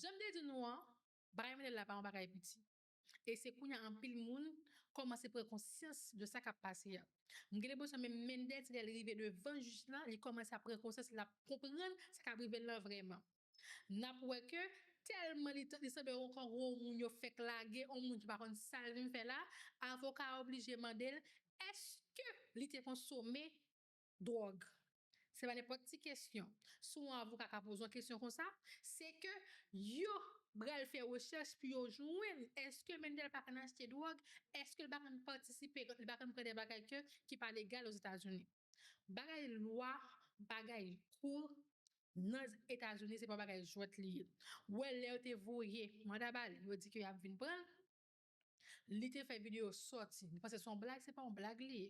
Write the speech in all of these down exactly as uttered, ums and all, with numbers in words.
Jan m te di nou an, bagay Mendel la pa yon bagay piti. E se kounye a anpil moun kòmanse pran konsyans de sa k ap pase a. M gen lenpresyon menm Mendel, se lè l rive devan jij lan, li kòmanse ap pran konsyans, l ap konprann sa k ap rive l lan vrèman. N ap wè ke tèlman li, li sanble yon, yon moun yo fèk lage, yon moun ki pa konn sa l vin fè la, avoka a oblije mande l, èske li te konsome dwòg? Se pa nenpòt ti kesyon. Si yon avoka ka poze yon kesyon konsa, se ke yo pral fè rechèch pou yo jwenn èske Mendel pa konn achte dwòg, èske l pa konn patisipe, li pa konn pran de bagay ke, ki pa legal Ozetazini. Bagay lwa, bagay kou nan Etazini, se pa bagay jwèt li ye. Ou wè lè yo te voye manda ba li, yo di ke y ap vin pran l, li te fè videyo sòti. Li panse se yon blag, se pa yon blag li ye.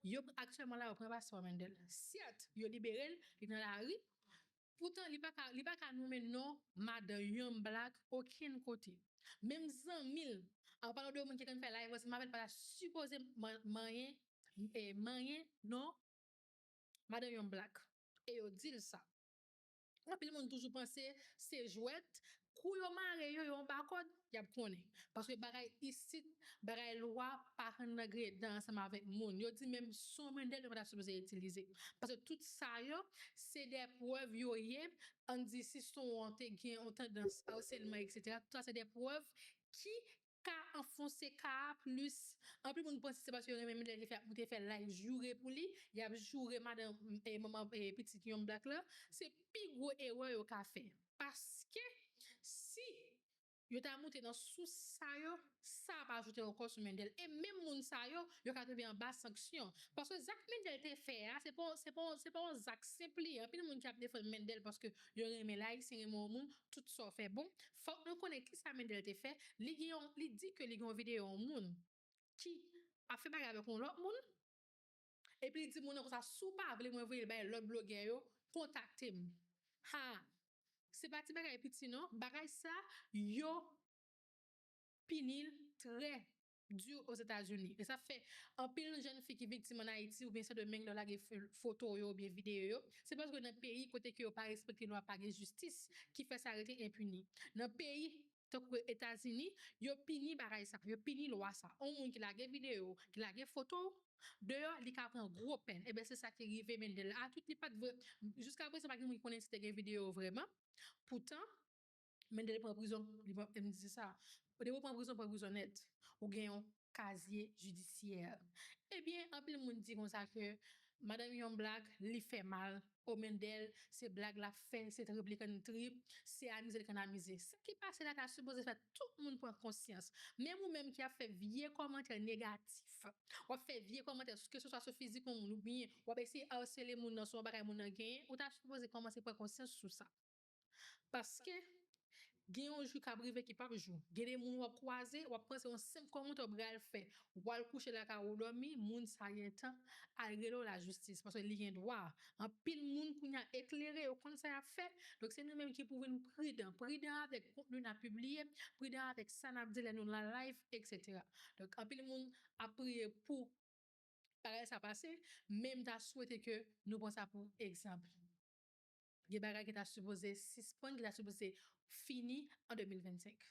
Yo aktyèlman la, yo pran pastè Mendel. Sèt, yo libere l, li nan lari. Poutan, li pa ka, li pa ka nonmen non madan Young Black okenn kote. Menm zanmi l, an palan de moun ki konn fè live ansanm avè l, pa ta sipoze man-, manyen, eh, manyen non madan Young Black. E yo di l sa. Anpil moun toujou panse se jwèt. Kou yo mare yo, yo anba kòd, y ap konnen. Paske bagay isit, bagay lwa pa konn nan gredan ansanm avèk moun. Yo di menm son Mendel yo pa ta sipoze itilize. Paske tout sa yo, se de prèv yo ye. Ann di si son an te gen yon tandans asèlman, etsetera. Tout sa se de prèv ki ka anfonse ka a plis. Anpil moun panse se paske yo renmen Mendel te fè, te fè live joure pou li, y ap joure madan, eh, manman, eh, pitit Young Black la. Se pi gwo erè yo ka fè. Paske si yo ta moute nan sous sa yo, sa ap ajoute ankò sou Mendel. E menm moun sa yo, yo ka tonbe anba sanksyon. Paske zak Mendel te fè a, se pa, se pa, se pa yon zak senp li ye. Anpil moun ki ap defann Mendel paske yo renmen l, Ayisyen renmen yon moun, tout sa w fè bon. Fòk nou konnen kisa Mendel te fè. Li gen yon, li di ke li gen yon videyo yon moun ki ap fè bagay avèk yon lòt moun. Epi li di moun nan konsa, si w pa vle mwen voye l bay lòt blogè yo, kontakte m. Ha! Se pa ti bagay piti non. Bagay sa, yo pini l trè di Ozetazini. E sa fè anpil jèn fi ki viktim ann Ayiti oubyen Sendomeng lè yo lage f-, foto yo oubyen videyo yo, se paske nan peyi kote ke yo pa respekte lwa, pa gen jistis, ki fè sa rete enpini. Nan peyi tankou Etazini, yo pini bagay sa, yo pini lwa sa. Yon moun ki lage videyo, ki lage foto w deyò, li ka pran gwo pèn. Ebyen, se sa ki rive Mendel la. A tout, li pa t vre, jiska prezan, pa gen moun ki konnen si te gen videyo vrèman. Poutan, Mendel pran prizon, li pran, m di sa. Depi w pran prizon, pran prizon nèt. Ou gen yon kazye jidisyè. Ebyen, anpil moun di konsa ke madanm Young Black, li fè mal. O Mendel, se blag l ap fè, se trip li konn trip, se amize l konn amize. Sa ki pase la ta sipoze fè tout moun pran konsyans. Menm ou menm ki ap fè vye kòmantè negatif, w ap fè vye kòmantè, keseswa sou fizik yon moun, oubyen w ap eseye asele moun nan sou yon bagay moun nan genyen, ou ta sipoze kòmanse pran konsyans sou sa. Paske gen yon jou k ap rive ki p ap jou. Gen de moun w ap kwaze, w ap panse yon senp kòmantè w pral fè. W al kouche lakay ou dòmi, moun sa gentan al rele w lajistis, paske li gen dwa. Anpil moun kounye a eklere, yo konn sa y ap fè. Donk, se nou menm ki pou vin pridan. Pridan avèk kontni n ap pibliye, pridan avèk sa n ap di lè nou nan live, etsetera. Donk, anpil moun ap priye pou bagay sa pase, men m ta swete ke nou pran sa pou egzanp. Gen bagay ki ta sipoze sispann, ki ta sipoze fini an de mil vennsenk.